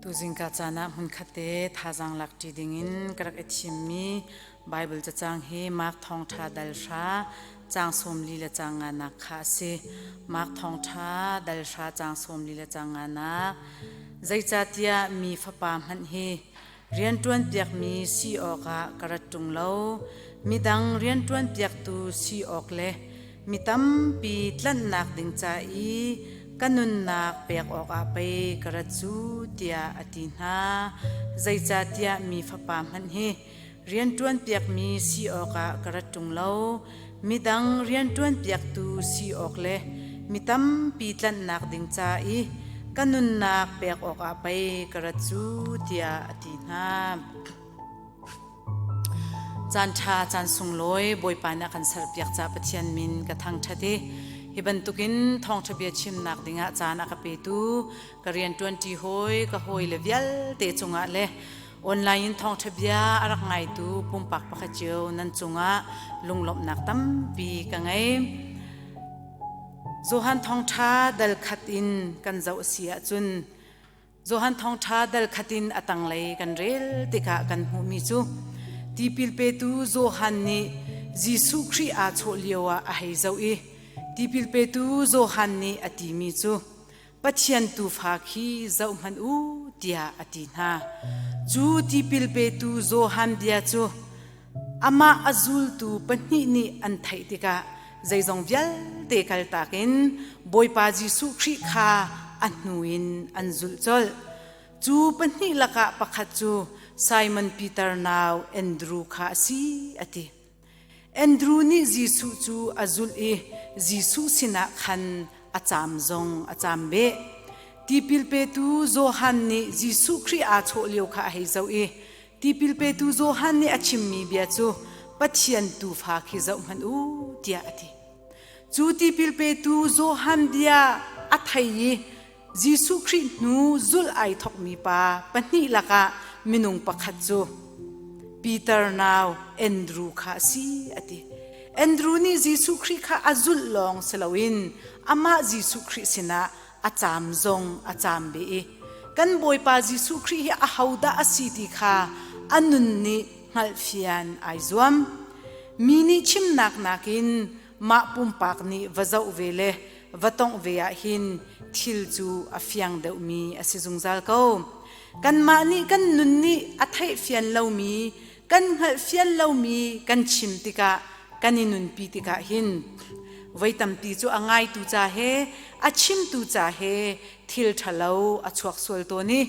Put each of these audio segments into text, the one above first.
Tuzingka caan ah hmunkhat te thazaang lak ṭi dingin ka rak i thimmi Baibal cacang hi Mark Thawngṭha dal hra caang 40 le caang nganak kha a si. Mark Thawngṭha dal hra caang 40 le caang nganak. Zeicahtiah mi fapa hmanh hi rianṭuan piakmi si awkah ka rat ṭung lo. Midang rianṭuan piaktu si awk le mi tampi tlanhnak ding ca i ka nunnak pek awkah pei ka rat cu tiah a ti hna. Zeicahtiah mi fapa hmanh hi rianṭuan piakmi si awkah ka rat ṭung lo. Midang rianṭuan piaktu si awk le mi tampi tlanhnak ding ca i ka nunnak pek awkah pei ka rat cu tiah a ti hna. Caan ṭha, caan sunglawi Bawipa nih a kan serpiak caah Pathian min ka thangṭhat i hi bantukin thawngṭha bia chimnak dingah caan a ka petu ka rianṭuanṭi hawi, ka hawile vialte cungah le online in thawngṭha bia a rak ngaitu pumpak pakhat cio nan cungah lunglawmhnak tampi ka ngei. Johan thawngṭha dal khat in kan zoh a si ahcun Johan Thawngṭha dal khat in a tanglei kan rel tikah kan hmuhmi cu tipil petu Johan nih Jesuh Khrih aa chawh lioah a hei zoh i tipil petu Johan nih a timi cu Pathian tuufa khi zohhmanh u tiah a ti hna. Cu tipil petu Johan bia cu amah a zultu pahnih nih an theih tikah zeizong vialte kaltak in Bawipa Jesuh Khrih kha a hnu in an zulh colh. Cu pahnih lakah pakhat cu Simon Peter nau Andru kha a si, a ti. Andru nih Jesuh cu a zulh i Jesuh sinah khan a caam zong a caam beh. Tipil petu Johan nih Jesuh Khrih aa chawh lio kha a hei zoh i Tipil petu Johan nih a chimmi bia cu Pathian tuufa khi zohhmanh u tiah a ti. Cu tipil petu Johan bia a thei i Jesuh Khrih hnu zulh ai thawkmi pa pahnih lakah minung pakhat cu Peter nau Andrew kha a si a ti. Andrew nih Jesuh Khrih kha a zulh lawng si loin amah Jesuh Khrih sinah a caam zong a caam ve i kan Bawipa Jesuh Khrih hi ahodah a si ti kha a nun nih hngalhfian ai zuam. Mi nih chimnak nakin mah pumpak nih va zoh ve le va tongh ve ah hin thil cu a fiang deuhmi a si zungzal ko. Kanmah nih kan nun nih a theihfian lomi, kan hngalhfian lomi kan chim tikah kan i nunpi tikah hin voi tampi cu a ngaitu ca he a chimtu ca he thil ṭhalo a chuak sual tawn i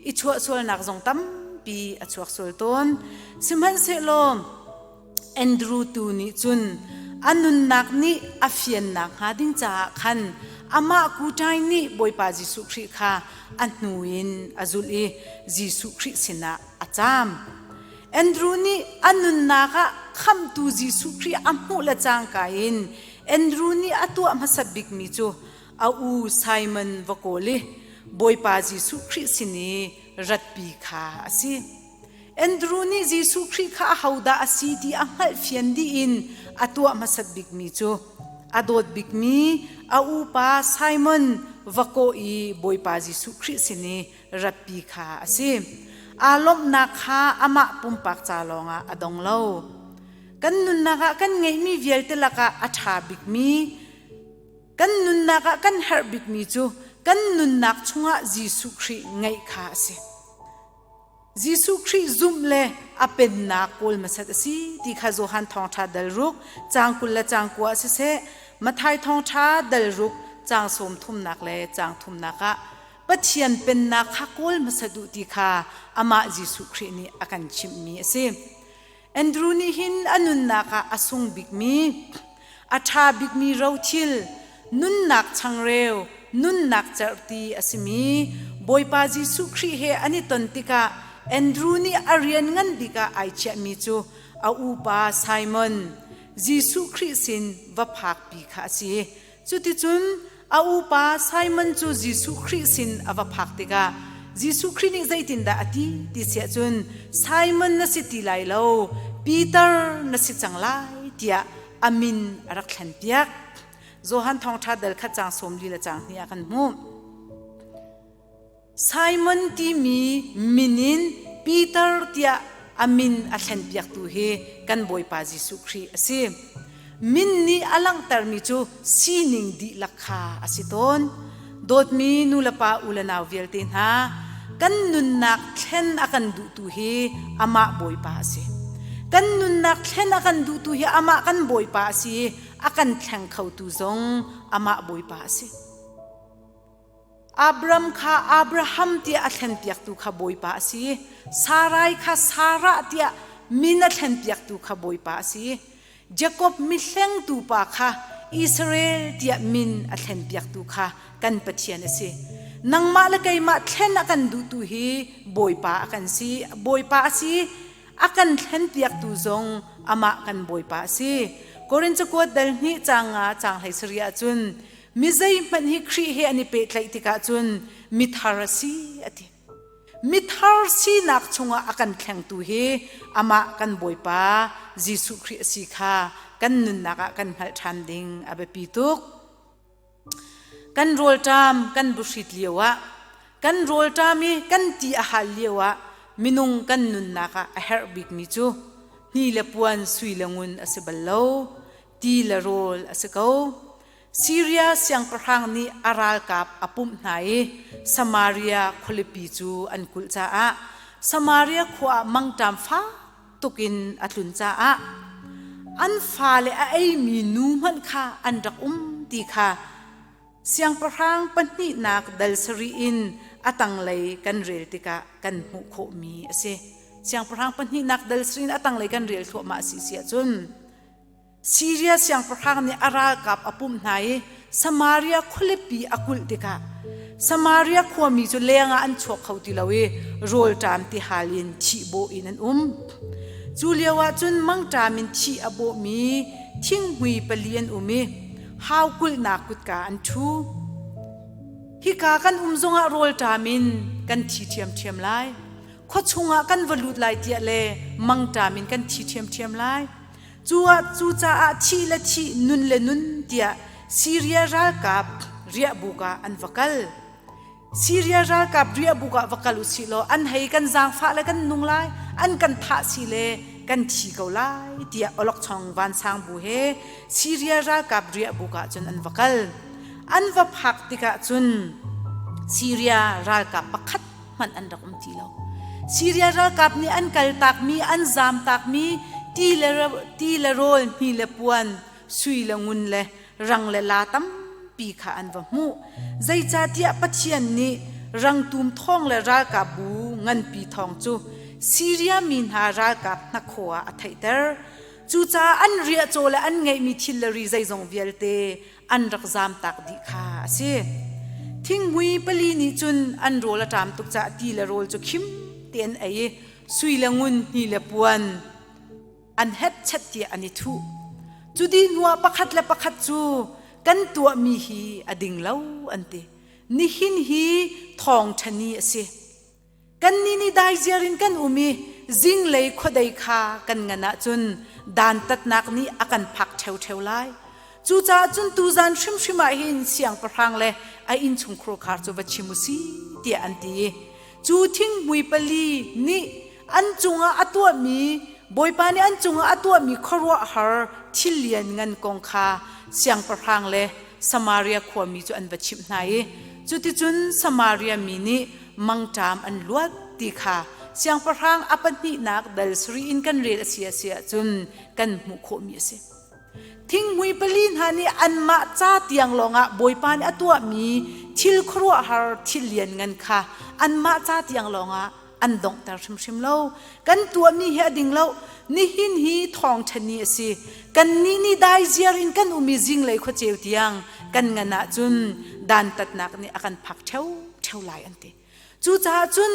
i chuah sualnak zong tampi a chuak sual tawn. Sihmanhsehlaw Andrew tu nih cun a nunnak nih a fiannak hnga ding caah khan amah kuṭai nih Bawipa Jesuh Khrih kha a hnu in a zulh i Jesuh Khrih sinah a caam. Andrew nih a nunnak ah khamhtu Jesuh Khrih a hmuh le cangka in Andrew nih a tuah hmasat bikmi cu a u Simon va kawl i Bawipa Jesuh Khrih sin i ratpi kha a si. Andrew nih Jesuh Khrih kha ahodah a si ti a hngalhfian dih in a tuah hmasat bikmi cu a dawt bikmi a upa Simon va kawh i Bawipa Jesuh Khrih sin i ratpi kha a si. Aa lawmhnak kha amah pumpak ca lawngah a dong lo. Kan nunnak ah kan ngeihmi vialte lakah a ṭha bikmi, kan nunnak ah kan herh bikmi cu kan nunnak chungah Jesuh Khrih ngeih kha a si. Jesuh Khrih zumh le a pennak kawl hmasat a si ti kha Johan Thawngṭha dal ruk caang 20 le caang 9 siseh, Matthai Thawngṭha dal ruk caang sawm thumnak le caang thumnak ah Pathian pennak kha kawl hmasa duh ti kha amah Jesuh Khrih nih a kan chimhmi a si. Andrew nih hin a nunnak ah a sung bikmi, a ṭha bikmi rothil, nunnak changreu, nunnak cerhti a simi Bawipa Jesuh Khrih he an i ton tikah Andrew nih a rian ngan bik ah ai chiahmi cu a upa Simon, Jesuh Khrih sin va phakpi kha a si. Cuticun a upa Simon cu Jesuh Khrih sin a va phak tikah Jesuh Khrih nih zeitindah a ti ti siah cun Simon na si ti lai lo, Peter na si cang lai tiah a min a rak thlenpiak. Johan Thawngṭha dal khat caang 44 le caang 2 ah kan hmuh. Simon timi min in Peter tiah a min a thlenpiaktu hi kan Bawipa Jesuh Khrih a si. Min nih a langhtermi cu sining dihlak kha a si tawn. Dawtmi nulepa u le nau vialte hna, kan nunnak thlen a kan duhtu hi amah Bawipa a si. Kan nunnak thlen a kan duhtu hi amah kan Bawipa a si i a kan thleng khotu zong amah Bawipa a si. Abram kha Abraham tiah a thlenpiaktu kha Bawipa a si. Sarai kha Sarah tiah min a thlenpiaktu kha Bawipa a si. Jakob mihlengtu pa kha Israel tiah min a thlenpiaktu kha kan Pathian a si. Nangmah le keimah thlen a kan duhtu hi Bawipa a kan si. Bawipa a si. A kan thlenpiaktu zong amah kan Bawipa a si. Korin cakuat dal hnih caang nga caang hlei sarih ahcun Mi zeihmanh hi Khrih he an i pehtlaih tikah cun mithar a si a ti. Mithar sinak chungah a kan thlengtu hi amah kan Bawipa Jesuh Khrih a si kha kan nunnak ah kan hngalh ṭhan ding a biapi tuk. Kan rawlṭam kan buhrit lioah kan rawlṭam i kan ti a hal lioah minung kan nunnak ah a herh bikmi cu hni le puan sui le ngun a si bal lo ti le rawl a si ko. Siria siangpahrang nih a ralkap a pumh hna i Samaria khualipi cu an kulh caah Samaria khua ah mangṭam fak tukin a tlun caah an fale a eimi nu hmanh kha an rak um ti kha siangpahrang pahnihnak dal sarih in a tanglei kan rel tikah kan hmuh khawhmi a si. Siangpahrang pahnihnak dal sarih in a tanglei kan rel thluahmah a si si ahcun Siria siangpahrang nih a ralkap a pumh hna i Samaria khualipi a kulh tikah Samaria khuami cu lengah an chuak kho ti lo i rawlṭam tihal in thih bawh in an um. Cu lioah cun mangṭam in thih a bawhmi thinghmui pali an um i hau kulhnak kutka an ṭhu. Hika kan um zongah rawlṭam in kan thi ṭhiamṭhiam lai. Khua chungah kan va lut lai tiah le mangṭam in kan thi ṭhiamṭhiam lai. Cucaah thih le thih, nun le nun tiah Siria ralkap riahbuk ah an va kal. Siria ralkap riahbuk ah va kal u sih law an hei kan zaangfah le kan nung lai, an kan thah si le kan thi ko lai tiah awlokchong vansang bu he Siria ralkap riahbuk ah cun an va kal. An va phak tikah cun Siria ralkap pakhat hmanh an rak um ti lo. Syria ralkap nih an kaltakmi, an zamtakmi ti le, ti le rawl, hni le puan, sui le ngun le rang le la tampi kha an va hmuh. Zeicahtiah Pathian nih rangtum thawng le ralkap bu nganpi thawng cu Syria mi hna ralkap hnakhaw ah a theihter. Cucaah an riahcaw le an ngeihmi thil le ri zeizong vialte an rak zamtak dih kha a si. Thinghmui pali nih cun an rawl a ṭam tuk caah ti le rawl cu khim tein ei i sui le ngun hni le puan an hetchet tiah an i thuh. Cu dih hnuah pakhat le pakhat cu kan tuahmi hi a ding lo an ti. Nihin hi thawngṭha ni a si. Kannih nih daiziar in kan um i zinglei khuadei kha kan ngan ahcun dantatnak nih a kan phak ṭheoṭheo lai. Cucaah cun tuzan hrimhrim ah hin siangpahrang le a innchungkhur khar cu va chim u si tiah an ti i cu thinghmui pali nih an cungah a tuahmi Bawipa nih an cungah a tuahmi khuaruahhar thil lianngan kong kha siangpahrang le Samaria khuami cu an va chimh hna i cuticun Samaria mi nih mangṭam an luat ti kha siangpahrang a pahnihnak dal sarih in kan rel a si a si ahcun kan hmuh khawhmi a si. Thinghmui pali hna nih anmah ca tiang lawngah Bawipa nih a tuahmi thil khuaruahhar thil lianngan kha anmah ca tiang lawngah an donghter hrimhrim lo. Kan tuahmi hi a ding lo. Nihin hi thawngṭha ni a si. Kannih nih daiziar in kan um i zinglei khuaceu tiang kan ngan ahcun dantatnak nih a kan phak ṭheoṭheo lai an ti. Cucaah cun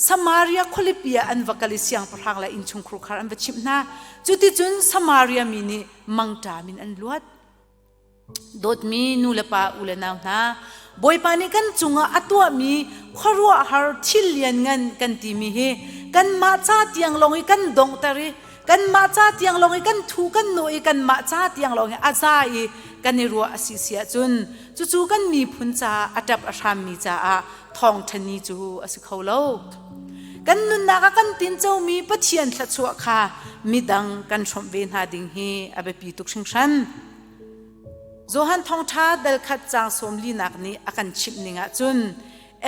Samaria khualipi ah an va kal i siangpahrang le innchungkhur khar an va chimh hna. Cuticun Samaria mi nih mangṭam in an luat. Dawtmi nu le pa u le nau hna, Bawipa nih kan cungah a tuahmi khuaruahhar thil lianngan kan timi hi kanmah ca tiang lawng i kan donghter i kanmah ca tiang lawng i kan thu kan nawh i kanmah ca tiang lawng i a za i kan i ruah a si si ahcun cucu kan miphun caah a ṭap a hrammi caah thawngṭha ni cu a si kho lo. Kan nunnak ah kan tincomi Pathian thluachuah kha midang kan hrawmh ve hna ding hi a biapi tuk hringhran. Johan Thawngṭha dal khat caang sawm linak nih a kan chimh ning ahcun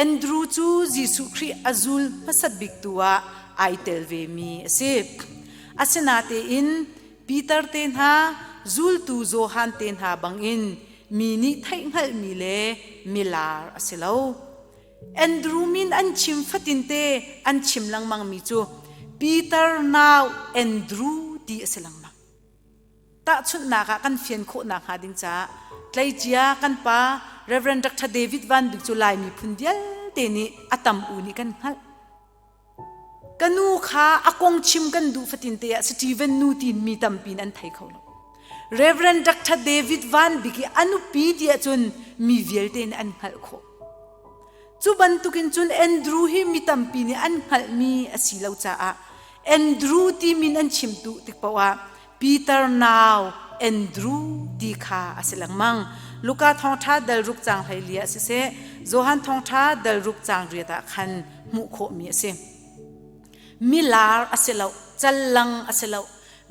Andrew cu Jesuh Khrih a zul hmasat biktu ah ai tel vemi a si. Asinatein Peter te hna, zultu Johan te hna bangin mi nih theihhngalhmi le milar a si lo. Andrew min an chim fatinte an chim lengmangmi cu Peter nau Andrew ti a si lengmang. Tahchunhnak ah kan fian khawh nakhnga ding caah tleicia kan pa Reverend Dr. David Van Bik cu Lai miphun vialte nih a tam u nih kan hngalh. Ka nu kha a kong chim kan duh fatin te ah Steven nu tin mi tampi in an thei kho lo. Reverend Dr. David Van Bik i a nupi ti ahcun mi vialte nih an hngalh khawh. Cu bantukin cun Andrew hi mi tampi nih an hngalhmi a si lo caah Andrew ti min an chim duh tik paoh ah Peter nau Andrew ti kha a si lengmang. Luka thawngṭha dal ruk caang 14 ah siseh, Johan thawngṭha dal ruk caang riat ah khan hmuh khawhmi a si. Milar a si lo, callang a si lo,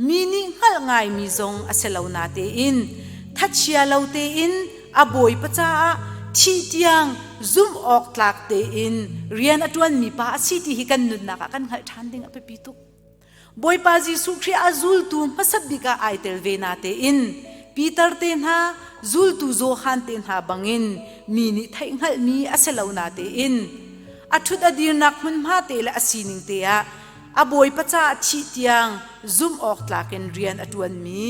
mi nih hngalh ngaimi zong a si lo natein thachia lo tein a bawipa caah thih tiang zumh awk tlak tein rian a ṭuanmi pa a si ti hi kan nunnak ah kan hngalh ṭhan ding a biapi tuk. Bawipa Jesuh Khrih a zultu hmasat bik ah ai tel ve natein Peter te hna zultu Johan te hna bangin mi nih theihhngalhmi a si lo natein a ṭhut a dirnak hmunhma te le a sining te ah a bawipa caah thih tiang zumh awk tlak in rian a ṭuanmi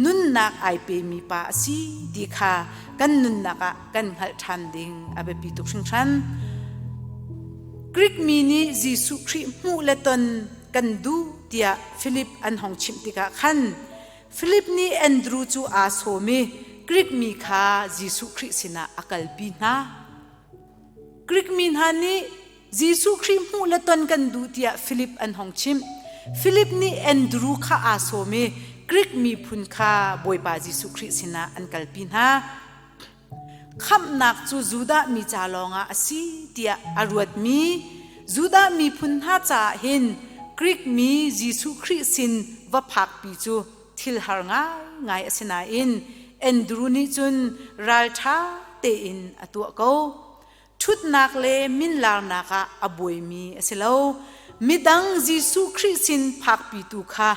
nunnak ai pemi pa a si ti kha kan nunnak ah kan hngalh ṭhan ding a biapi tuk hringhran. Greek mi nih Jesuh Khrih hmuh le ton kan duh tiah Filip an hong chimh tikah khan Filip nih Andru cu aa sawm i Greek mi kha Jesuh Khrih sinah a kalpi hna. Greek mi hna nih Jesuh Khrih hmuh le ton kan duh tiah Filip an hong chimh. Filip nih Andru kha aa sawm i Greek miphun kha Bawipa Jesuh Khrih sinah an kalpi hna. Khamhnak cu Judah mi ca lawngah a si tiah a ruatmi Judah miphun hna caah hin Greek mi Jesuh Khrih sin va phakpi cu thil har ngaingai a si nain Andru nih cun ralṭha tein a tuah ko. Ṭhutnak le minlarnak ah a buaimi a si lo. Midang Jesuh Khrih sin phakpitu kha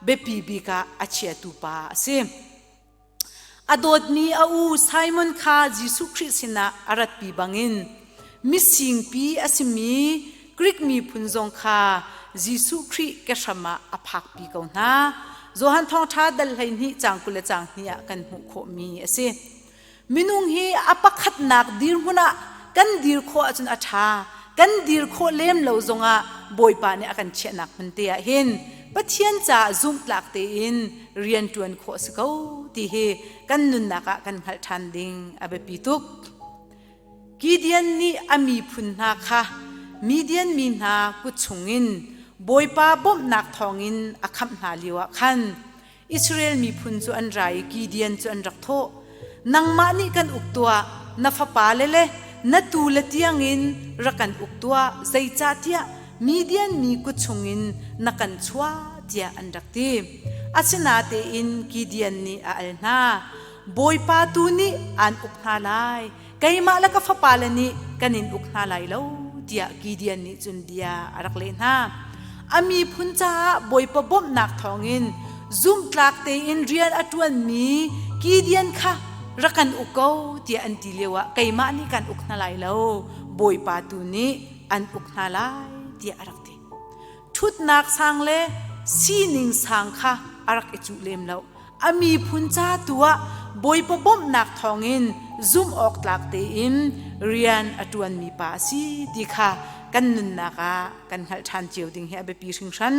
biapi bik ah a chiatu pa a si. A dawtmi a u Simon kha Jesuh Khrih sinah a ratpi bangin misingpi a simi Greek miphun zong kha Jesuh Khrih kehram ah a phakpi ko hna. Johan Thawngṭha dal 12 caang 20 le caang hnih ah kan hmuh khawhmi a si. Minung hi a pakhatnak dirhmun ah kan dir khawh ahcun a ṭha. Kan dir khawh lem lo zongah Bawipa nih a kan chiahnak hmun te ah hin Pathian caah zumhtlak tein rian ṭuan khawh a si ko ti hi kan nunnak ah kan hngalh ṭhan ding a biapi tuk. Gideon nih a miphun hna kha Midian mi hna kut chungin Bawipa bawmhnak thawngin a khamh hna lioah khan Israel miphun cu an ra i Gideon cu an rak thawh. Nangmah nih kan uk tuah, na fapale le na tule tiangin rak kan uk tuah, zeicahtiah Midian mi kut chungin na kan chuah tiah an rak ti. Asinatein Gideon nih a al hna. Bawipa tu nih aan uk hna lai, keimah le ka fapale nih kan in uk hna lai lo tiah Gideon nih cun bia a rak leh hna. A miphun caah Bawipa bawmhnak thawngin zumhtlak tein rian a ṭuanmi Gideon kha rak kan uk ko tiah an ti lioah keimah nih kan uk hna lai lo, Bawipa tu nih an uk hna lai tiah a rak ti. Ṭhutnak sang le sining sang kha a rak i cuh lem lo. A miphun ca tu ah Bawipa bawmhnak thawngin zumh awk tlak tein rian a ṭuanmi pa a si ti kha kan nunnak ah kan hngalh ṭhan cio ding hi a biapi hringhran.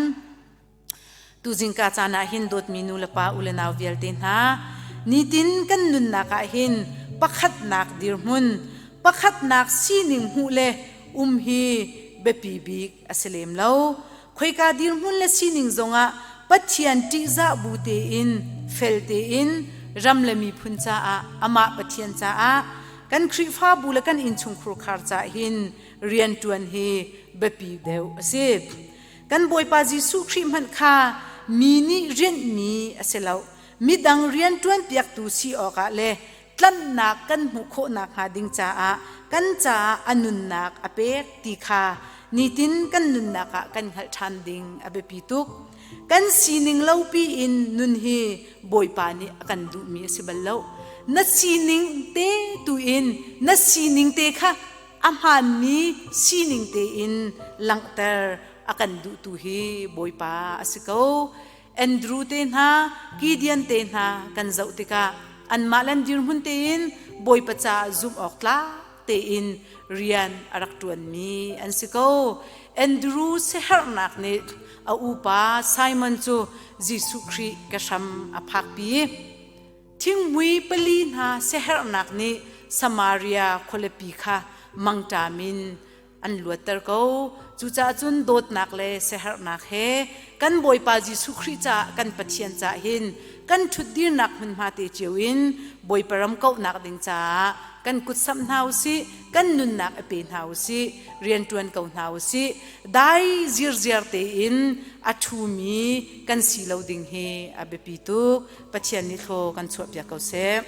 Tuzingka caan ah hin dawtmi nu le pa u le nau vialte hna, nitin kan nunnak ah hin pakhatnak dirhmun, pakhatnak sining hmuh le um hi biapi bik a si lem lo. Khoika dirhmun le sining zongah Pathian ṭihzah bu tein, fel tein ram le miphun caah amah Pathian caah kan Khrihfabu le kan innchungkhur khar caah hin rianṭuan hi biapi deuh a si. Kan Bawipa Jesuh Khrih hmanh kha mi nih rianhmi a si lo. Midang rianṭuan piaktu si awkah le tlanhnak kan hmuh khawh nakhnga ding caah kan caah a nunnak a pek ti kha nitin kan nunnak ah kan hngalh ṭhan ding a biapi tuk. Kan sining lopi in nun hi Bawipa nih a kan duhmi a si bal lo. Na sining te tu in na sining te kha a hmaanmi sining tein langhter a kan duhtu hi Bawipa a si ko. Andrew te hna, Gideon te hna kan zoh tikah anmah le an dirhmun tein Bawipa caah zumh awk tlak tein rian a rak ṭuanmi an si ko. Andrew siaherhnak nih a upa Simon cu Jesuh Khrih ke hram a phakpi. Thinghmui pali hna siaherhnak nih Samaria khualipi kha mangṭam in an luatter ko. Cucaah cun dawtnak le siaherhnak he kan Bawipa Jesuh Khrih caah kan Pathian caah hin kan ṭhutdirnak hmunhma te cio in Bawipa ram kauhnak ding caah kan kut samh hna u sih, kan nunnak i pe hna u sih, rianṭuan ko hna u sih. Dai zirziar tein a ṭhumi kan si lo ding hi a biapi tuk. Pathian nih thlaw kan chuahpiak ko seh.